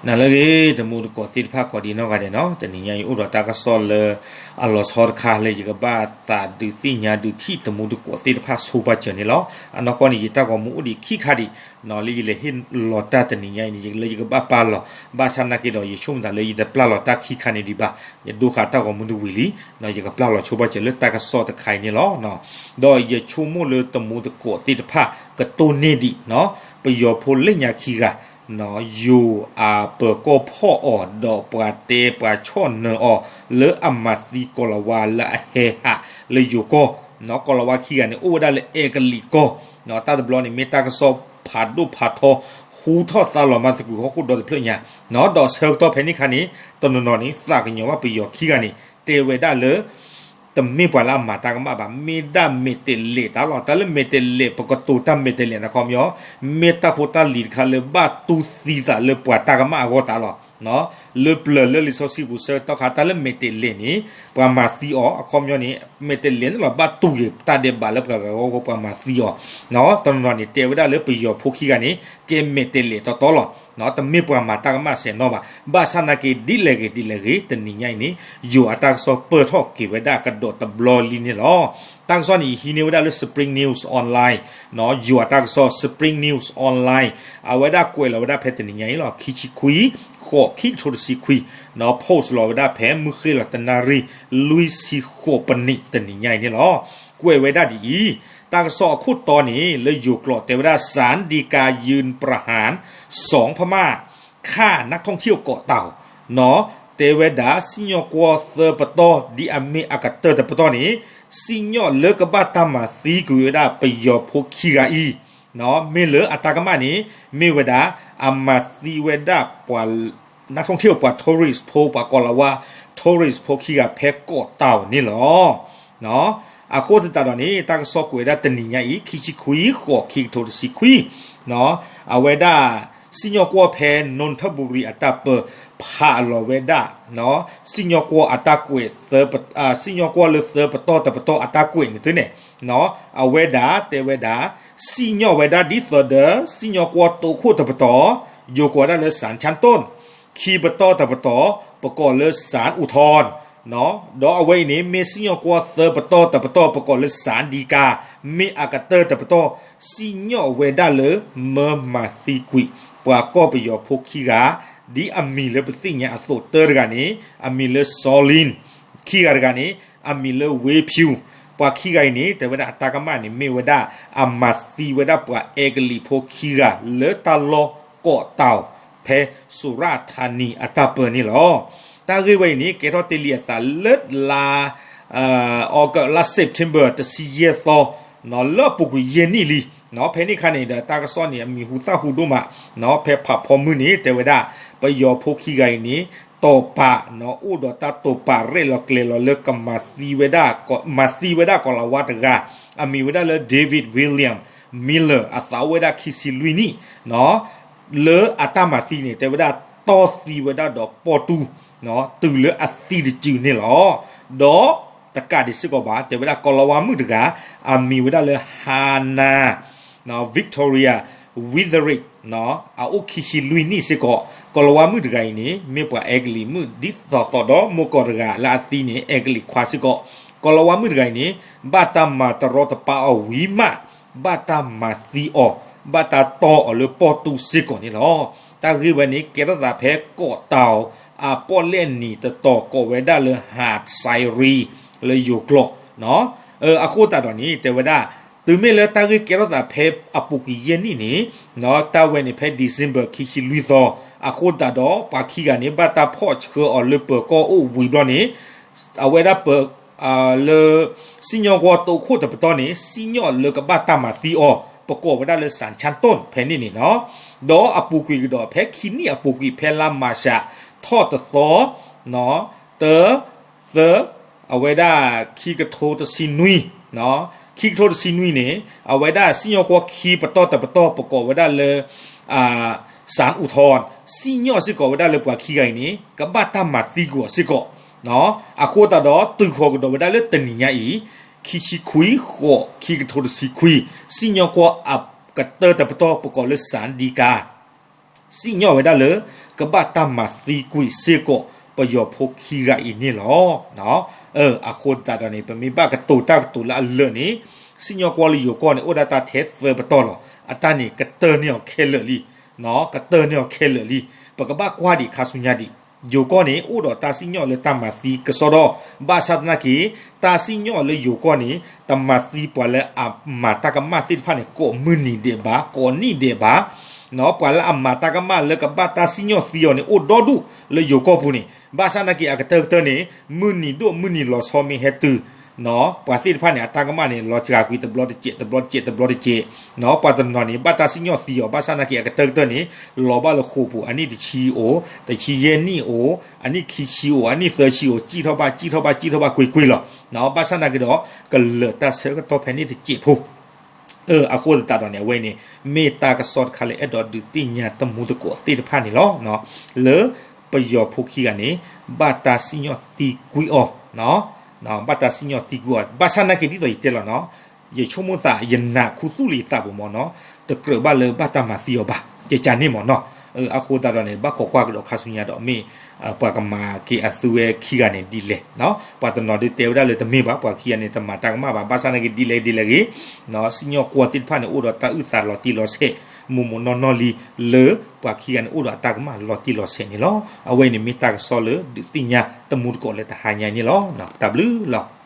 နၤလၢအဂ့ၤ တမူတကိးသ့ၣ်တဖၣ်ကိးဒံးနီၢ်ဂၤဒဲးနီၤ, တနံၤညါအံၤအိၣ်ဒီးတၢ်ကစီၣ်လၢအလီၤဆီတခါလၢယကဘၣ်သးဒုးသ့ၣ်ညါဒုးထံၣ်တမူတကိးသ့ၣ်တဖၣ်ဆိပာ်စၢၤန့ၣ်လီၤ. အနီၢ်ကီၢ်န့ၣ် ယတၢ်ဂီၤမူအိၣ်ဒံးခံခါဒံး လၢယလဲၤဟ့ၣ်လီၤတၢ်တနံၤညါအံၤန့ၣ် ယလၢယကဘၣ်ပာ်လီၤ, ဘၣ်ဆၣ်နာ်က့ဒီး ယဆိကမိၣ်သးလၢယတပာ်လီၤတၢ်ခံခါန့ၣ်ဒံးဘၣ်, ယဒိဃာ်တၢ်ဂီၤမူတဝံၤလံ, ယကပာ်လီၤဆိပာ်စၢၤလၢတၢ်ကစီၣ်တခါအံၤန့ၣ်လီၤ. ဒီးယဆိကမိၣ်လၢတမူတကိးသ့ၣ်တဖၣ်ကတိၢ်န့ၢ်ဒံး ပယီၤဖိလၢညါခံဂၤ ယိၤအပၢၤကီၢ်ဖီၣ်အီၤ ဒီးပှၤတဲပှၤဆီၣ်နၢၤအီၤ လၢအမၤသံကီၤလၤဝါလၢအဟဲဟးလၢယိၤကီၢ်, ကီၤလၤဝါခံဂၤန့ၣ် အိၣ်ဝဲဒၣ်လၢအဲကလံးကီၢ်, တၢ်တဘျီန့ၣ် မ့ၢ်တၢ်ကစီၣ်ဖးဒိၣ်ဖးထီ ဟူထီၣ်သါလီၤမးသကုၤဟီၣ်ခိၣ်ဒီတဖျၢၣ်ညါ, ဒီးဆၢကတီၢ်ဖဲန့ၣ်ခါန့ၣ် တနီၤနီၤန့ၣ် သးကညီၤဘၣ်ပယီၤခံဂၤန့ၣ် တဲဝဲဒၣ်လၢ တမ့ၢ်ပှၤလၢအမၤတၢ်ကမၣ်ဘၣ်, မ့ၢ်ဒၣ်မဲာ်တဲးလဲးတၢ်လီၤ. တၢ်လၢမဲာ်တဲးလဲး ပကတိၤတၢ်မဲာ်တဲးလဲးန့ၣ် ခီပညီ မ့ၢ်တၢ်ဖိတၢ်လံၤတခါလၢဘၣ်တူၢ်သံသးလၢပှၤတၢ်ကမၣ်အဂီၢ်တၢ်လီၤ. လၢပျၢၤလၢလံာ်စီဆှံပူၤဆၢကတီၢ်ခါ တၢ်လၢမဲာ်တဲးလဲးန့ၣ် ပှၤမၤသံအီၤ အခီပညီန့ၣ် မဲာ်တဲးလဲးန့ၣ်လီၤ ဘၣ်တူၢ်က့ၤတၢ်ဒဲးဘးလၢပှၤဂၤအဂီၢ် ပှၤမၤသံအီၤ, တနီၤနီၤန့ၣ် တဲဝဲဒၣ်လၢပယီၤဖိခံဂၤန့ၣ် ကဲမဲာ်တဲးလဲးတီတီလီၤ. တမ့ၢ်ပှၤမၤတၢ်ကမၣ်စဲးနီၤဘၣ်. ဘၣ်ဆၣ်နာ်က့ ဒ်လဲၣ်ဂ့ၤဒ်လဲၣ်ဂ့ၤ တနံၤညါအံၤန့ၣ် ယိၤအတၢ်ကစီၣ်ပၢၢ်ထီၣ်က့ၤဝဲဒၣ်ကဒီးတဘျီလံန့ၣ်လီၤ. တၢ်ကစီၣ်န့ၣ် ယဟံးန့ၢ်ဝဲဒၣ်လၢ Spring News Online, ယိၤအတၢ်ကစီၣ် Spring News Online, အဝဲဒၣ်ကွဲးလီၤဝဲဒၣ်ဖဲတနံၤညါအံၤလီၤ. ခံဆံခွံ ဃိး ခံကထိတဆံခွံ, post လီၤဝဲဒၣ်ဖဲမုၢ်ဃ့ၢ်လီၤတနၣ်ရံၣ် လွံၢ်ဆံဃိးပနံး တနံၤညါအံၤန့ၣ်လီၤ. ကွဲးဝဲဒၣ်ဒ်အံၤ, တၢ်ကစီၣ်အခိၣ်တီန့ၣ် လၢယိၤကျိာ်တဲဝဲဒၣ် ศาลฎีกายื่นประหาร สอง พม่า ฆ่านักท่องเที่ยวเกาะเต่า နီၤ, တဲဝဲဒၣ် စံၣ်ညီၣ်ကွီၢ်သၢပတီၢ် ဒ်အမ့ၢ်အကတၢၢ်တပတီၢ်န့ၣ် စံၣ်ညီၣ်လၢကဘၣ်တၢ်မၤသံကွံာ်ဝဲဒၣ်ပယီၤဖိခံဂၤအံၤ, မ့ၢ်လၢအတၢ်ကမၣ်န့ၣ် မ့ၢ်ဝဲဒၣ် အမၤသံဝဲဒၣ်ပှၤ นักท่องเที่ยว ပှၤ tourist ဖိ ပှၤကီၤလၤဝါ tourist ဖိခံဂၤဖဲကီးတၢ်အီၤန့ၣ်လီၤ. အဃိသတးဒီးန့ၣ် တၢ်ကစီၣ်ကွဲးဝဲဒၣ်တနံၤညါအံၤ ခံဆံခွံ ဃိး ခံကထိတဆံခွံ, အဝဲဒၣ် စံၣ်ညီၣ်ကွီၢ်ဖဲ นนทบุรี အတၢ်ပၢ ဖးလီၤဝဲဒၣ် စံၣ်ညီၣ်ကွီၢ်အတၢ်ကွဲးသၢပ စံၣ်ညီၣ်ကွီၢ်လၢသၢပတီၢ်တပတီၢ်အတၢ်ကွဲးန့ၣ်သုန့ၣ်, အဝဲဒၣ်တဲဝဲဒၣ် စံၣ်ညီၣ်ဝဲဒၣ်ဒ်သိးဒီး စံၣ်ညီၣ်ကွီၢ်တိခိၣ်တပတီၢ် ယိၤကိးဝဲဒၣ်လၢ ศาลชั้นต้น, ခံပတီၢ်တပတီၢ် ပကိးလၢ ศาลอุทธรณ์ ဒီးအဝဲအံၤန့ၣ် မ့ၢ်စံၣ်ညီၣ်ကွီၢ်သၢပတီၢ်တပတီၢ် ပကိးလၢ ศาลฎีกา, မ့ၢ်အကတၢၢ်တပတီၢ် စံၣ်ညီၣ်ဝဲဒၣ်လၢ မၢမၤသံကွံာ် ပှၤကီၢ်ပယီၤဖိခံဂၤ, ဒ်အမံၤလၢပသ့ၣ်ညါအသိးတၢတဂၤန့ၣ် အမံၤလၢ စီၤလ့ၣ်, ခံဂၤတဂၤန့ၣ် အမံၤလၢ ဝ့ဖၠူ, ပှၤခံဂၤအံၤန့ၣ် တဲဝဲဒၣ်အတၢ်ကမၣ်န့ၣ် မ့ၢ်ဝဲဒၣ် အမၤသံဝဲဒၣ်ပှၤအဲကလံးဖိခံဂၤ လၢတၢ်လီၢ်ကီးတၢ်အီၤ ဖဲ สุราษฎร์ธานี အတၢ်ပၢန့ၣ်လီၤ. တၢ်ဂ့ၢ်ဝဲအံၤန့ၣ် ကဲထီၣ်တ့ၢ်လံအသးလၢလါ August လါ September တဆံယဲၢ်သီ လၢအပူၤကွံာ်ယဲၢ်နံၣ်လံ. ဖဲန့ၣ်အခါန့ၣ်ဒီး တၢ်ကစီၣ်န့ၣ် အမံၤဟူသၣ်ဟူဒိၣ်မး, ဖဲဖးဖီမုၢ်န့ၣ် တဲဝဲဒၣ် ပယီၤဖိခံဂၤအံၤန့ၣ် တီၢ်ပာ် အိၣ်ဒီးတၢ်တိာ်ပာ်ရဲၣ်လီၤကျဲၤလီၤလၢ ကမၤသံဝဲဒၣ် မၤသံဝဲဒၣ်ကီၤလၤဝါတဂၤ အမံၤဝဲဒၣ်လၢ David William Miller အသးအိၣ်ဝဲဒၣ်ခံဆံလွံၢ်နံၣ် လၢအတၢ်မၤသံန့ၣ် တဲဝဲဒၣ်တီၢ်သံဝဲဒၣ်ဒီးပီၢ်တူၢ် တုၤလၢအသံတစုန့ၣ်လီၤ. ဒီးတကးဒံးစ့ၢ်ကီးဘၣ် တဲဝဲဒၣ်ကီၤလၤဝါမုၣ်တဂၤ အမံၤဝဲဒၣ်လၢ Hannah Victoria Witherick အအိၣ်ခံဆံလွံၢ်နံၣ်စ့ၢ်ကီး, ကီၤလၤဝါမုၣ်တဂၤအံၤန့ၣ် မ့ၢ်ပှၤအဲကလံးမုၣ် ဒ်သိးသိးဒီးမိၢ်ကီၢ်တဂၤလၢအသံန့ၣ် အဲကလံးခွါစ့ၢ်ကီး, ကီၤလၤဝါမုၣ်တဂၤအံၤန့ၣ် ဘၣ်တၢ်မၤတရီတပါအီၤဝံၤမး ဘၣ်တၢ်မၤသံအီၤ, ဘၣ်တၢ်တီၢ်အီၤလၢပီၢ်တူၢ်စ့ၢ်ကီးန့ၣ်လီၤ. တၢ်ဂ့ၢ်ဝဲန့ၣ် ကဲထီၣ်သးဖဲကီးတၢ်အီၤ အပီၣ်လဲၣ်နံၤတတီၤ ကိးဝဲဒၣ်လၢ Hasairi လၢယိၤကျိာ် အဃိသတးဒီးန့ၣ် တဲဝဲဒၣ် တုၤမ့ၢ်လၢတၢ်ဂ့ၢ်ကဲထီၣ်သးဖဲအပူၤကွံာ်ယဲၢ်နံၣ်န့ၣ် တၢ်ဝဲန့ၣ်ဖဲ December ခံဆံလွံၢ်သီ, အဃိသတးဒီး ပှၤခံဂၤန့ၣ် ဘၣ်တၢ်ဖီၣ်ဆှၢအီၤလၢပၢၤကီၢ်အိၣ်ဝံၤဘျီန့ၣ် အဝဲဒၣ်ပၢၤ လၢ စံၣ်ညီၣ်ကွီၢ်တိခိၣ်တပတီၢ်န့ၣ် စံၣ်ညီၣ်လၢကဘၣ်တၢ်မၤသံအီၤ ပကိးဝဲဒၣ်လၢ ศาลชั้นต้น ဖဲန့ၣ်န့ၣ်လီၤ. ဒီးအပူၤကွံာ်ကဒီးဖဲခံနံၣ်အပူၤကွံာ် ဖဲလါမၢ်ၡး ထီၣ်တသီ တ သၢ အဝဲဒၣ်ခံကထိတဆံနွံ, ခံကထိတဆံနွံန့ၣ် အဝဲဒၣ်စံၣ်ညီၣ်ကွီၢ်ခံပတီၢ်တပတီၢ် ပကိးဝဲဒၣ်လၢ ศาลอุทธรณ์ စံၣ်ညီၣ်စ့ၢ်ကီးဝဲဒၣ်လၢပှၤခံဂၤအံၤန့ၣ် ကဘၣ်တၢ်မၤသံကွံာ်အီၤစ့ၢ်ကီး, အဃိသတးဒီး တုၤဃီၤကဒီးဝဲဒၣ်လၢတနံၤညါအံၤ ခံဆံခွံ ဃိး ခံကထိတဆံခွံ, စံၣ်ညီၣ်ကွီၢ်အကတၢၢ်တပတီၢ် ပကိးလၢ ศาลฎีกา စံၣ်ညီၣ်ဝဲဒၣ်လၢ ကဘၣ်တၢ်မၤသံကွံာ်စ့ၢ်ကီး ပယီၤဖိခံဂၤအံၤန့ၣ်လီၤ. အဃိသတးဒီးန့ၣ် ပမ့ၢ်ဘၣ်ကတိၤတၢ်ကတိၤလၢအလၢာ်န့ၣ် စံၣ်ညီၣ်ကွီၢ်လၢယိၤကီၢ်န့ၣ် အိၣ်ဒၣ်တၢ်ထဲသၢပတီၢ်လီၤ. အတၢ်န့ၣ်ကတၢၢ်န့ၢ်အီၤခဲလၢာ်လံ, ကတၢၢ်န့ၢ်အီၤခဲလၢာ်လံ. ပကဘၣ်ကွၢ်ဒံးခါဆူညါဒံး, ယိၤကီၢ်န့ၣ် အိၣ်ဒီးတၢ်စံၣ်ညီၣ်လၢတၢ်မၤသံကစီဒီ, ဘၣ်ဆၣ်သနာ်က့ တၢ်စံၣ်ညီၣ်လၢယိၤကီၢ်န့ၣ် တမၤသံပှၤလၢအမၤတၢ်ကမၣ်သ့ၣ်တဖၣ်န့ၣ် ကိးမုၢ်နံၤဒဲးဘၣ်, ကိးနံၣ်ဒဲးဘၣ်, ပှၤလၢအမၤတၢ်ကမၣ်လၢကဘၣ်တၢ်စံၣ်ညီၣ်သံအီၤန့ၣ် အိၣ်ဒီဒူၣ်လၢယိၤကီၢ်ပူၤန့ၣ်, ဘၣ်ဆၣ်သနာ်က့ အကတၢၢ်ကတၢၢ်န့ၣ် မုၢ်နံၤဒိၣ်မုၢ်နံၤလီၤဆီမ့ၢ်ဟဲတုၤ ပှၤသ့ၣ်တဖၣ်န့ၣ် အတၢ်ကမၣ်န့ၣ် လီၤစှၤကွံာ်တဘျီတစဲး တဘျီတစဲး တဘျီတစဲး, ပှၤတနီၤန့ၣ် ဘၣ်တၢ်စံၣ်ညီၣ်သံအီၤ ဘၣ်ဆၣ်သနာ်က့ အကတၢၢ်ကတၢၢ်န့ၣ် လီၤဘၣ်လၢဃိာ်ပူၤ အနံၣ်တဆံအိၣ်, တဆံယဲၢ်နံၣ်အိၣ်, အနံၣ်ခံဆံအိၣ်, အနံၣ်သၢဆံအိၣ်, စံၣ်ထီၣ်ဘၣ် စံၣ်ထီၣ်ဘၣ် စံၣ်ထီၣ်ဘၣ်ကွ့ၢ်ကွ့ၢ်လီၤ. ဘၣ်ဆၣ်သနာ်က့ဒီး ကလၢာ်တၢ်ဆၢကတီၢ်ဖဲန့ၣ်တစဲးဖိ အဃိသတးဒီးန့ၣ် အဝဲန့ၣ် မ့ၢ်တၢ်ကစီၣ်တခါလၢအဲၣ်ဒိးဒုးသ့ၣ်ညါတမူတကိးသ့ၣ်တဖၣ်န့ၣ်လီၤ. လၢပယီၤဖိခံဂၤန့ၣ် ဘၣ်တၢ်စံၣ်ညီၣ်သံကွံာ်အီၤ, ဘၣ်တၢ်စံၣ်ညီၣ်သံကွံာ်အီၤ, ဘၣ်ဆၣ်သနာ်က့ဒ်သိးယတဲလီၤနီၤ, ယဆိကမိၣ်သး ယနာ်ခူသူၣ်လၢယသးပူၤမ့ၢ်နီၤ, တကြၢးဘၣ်လၢဘၣ်တၢ်မၤသံအီၤဘၣ်, ကကန့ၣ်မ့ၢ်နီၤ. အဃိသတးဒီးန့ၣ် ဘၣ်ခိးကွၢ်ကဒီးခါဆူညါဒီး မ့ၢ် ပှၤကမၤက့ၤအသုဝဲခံဂၤန့ၣ်ဒ်လဲၣ်. ပှၤတနီၤဒုးတဲဝဲဒၣ်လၢတမ့ၢ်ဘၣ်, ပှၤခံဂၤန့ၣ် တမၤတၢ်ကမၣ်ဘၣ်, ဘၣ်ဆၣ်သနာ်က့ဒ်လဲၣ်ဒ်လဲၣ်ဂ့ၤ, စံၣ်ညီၣ်ကွီၢ်သ့ၣ်တဖၣ်န့ၣ် အိၣ်ဒီးတၢ်အုၣ်သးလီၤတံၢ်လီၤဆဲး မိၢ်မိၢ်နီၢ်နီၢ်လံ လၢပှၤခံဂၤန့ၣ် အိၣ်ဒီးအတၢ်ကမၣ်လီၤတံၢ်လီၤဆဲးန့ၣ်လီၤ. အဝဲန့ၣ်မ့ၢ်တၢ်ကစီၣ်လၢဒုးသ့ၣ်ညါတမူတကိးလၢတဟါညါန့ၣ်လီၤ. တၢ်ဘျုးလီၤ.